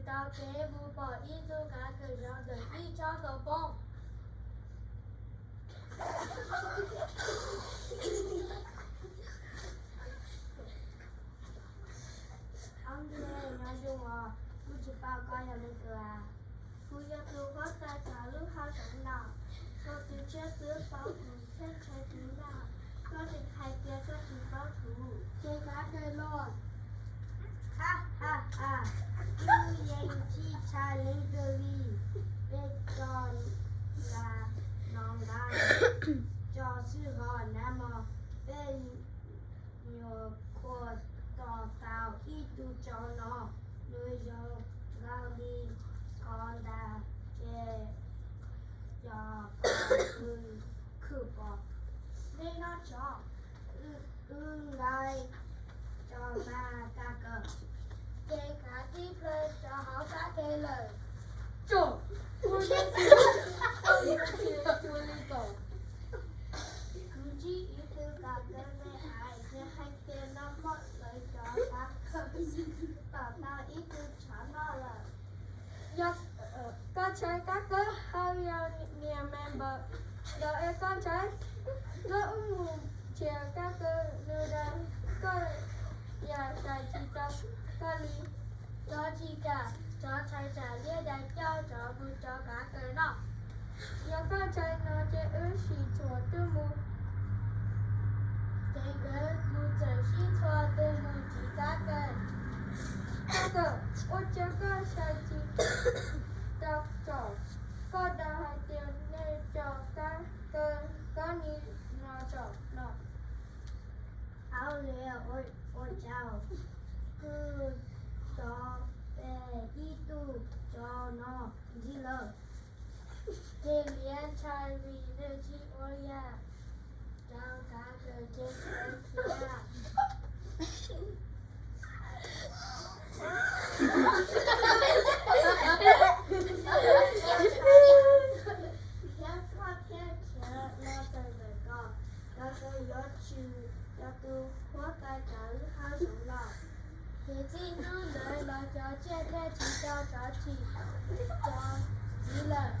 Taug kev mus pom ib tug kav kawm zaum ntawm ib tsob ntoo poob. Ob ntej nyob zoo os, kuv tsis paub koj yog leej twg. Kuv yog tus huab tais cov lub hauv zoov no. Koj tus tshiab twb paub kuv thiab ntshai kuv no, koj tseem hais tias koj tsis paub kuv. Ces kav kawm los. Ha ha ha, kuv yeej tsis ntshai leej twg li. Peb tso nqa, no nqa, tso xwb ho nab mog. Peb nyuam qhuav tos tau ib tug tsov no, nws zoo nkauj li qhov ntawd, ces yog qhov wb khwv pom. Nej noj tsov, wb nqa tsov mas kav kawm. Ces kav tib plhaw rau hauv sab ke lawm. Tso, ua li kom kuv ntsib ib tug kav kawm me ais, nws hais tias noj mov lawv cov kav kawm tom tau ib tug tsov no lawm. Yog koj ntshai kab kawb hauv yog niam me npawg, los es koj ntshai, koj wb mus nrhiav kab kawb nws rau koj, yam tsis tau koj li. Tsov tsis kam, tsov ntshai tsam liab dais coj tsov mus rau kav kawm noj. Yog koj ntshai no ces wb sim tshuam twb mus. Ces nkawd mus txawm sib txhua tus mus nrhiav kab kawb. Kab kawb, ua cas koj ntshai tsis tau tsom? Koj dag hais tias nej cov kab kawb kob ni no tsom no. Au li, ua cas kuv tso pem ib tug tsov no ntxiv lawm. Ces liab ntshai vim nws tsis ua li cas rau kav kawm ces txawm khiav. Thiab koj thiaj khiav los txog ntawm ko, kav kawm yuav tshwm cov tus huab tais cov lub hauv zoov los. Ces txij hnub ntawd los cov tsiaj thiaj tsis tso tsov tsis tso ntxiv lawm.